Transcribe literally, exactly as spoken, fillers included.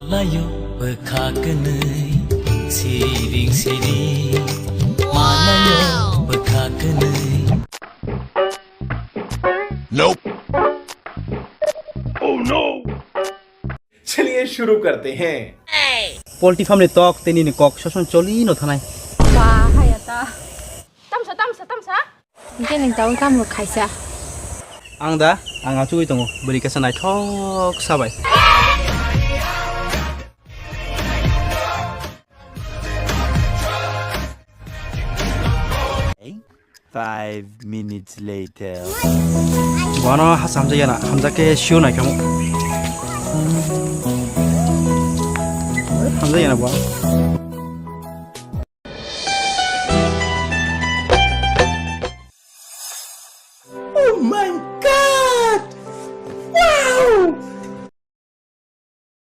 Layo bwkha kwnwi, siring siring. Malayo bwkha kwnwi. Nope. Oh no. चलिए शुरू करते हैं। Poultry farm ni tok tei nini kok soson choli no thanai. Ba haya ta. Tamsa, tamsa, tamsa. Hingke nini tau tamo khaisa. Ang da, ang achugwi tongo. Bwrwi kaisa naithok sabai. Five minutes later. Bono hasa hamjak yana, hamjak khe sio nai kamo. Hamjak yana bo.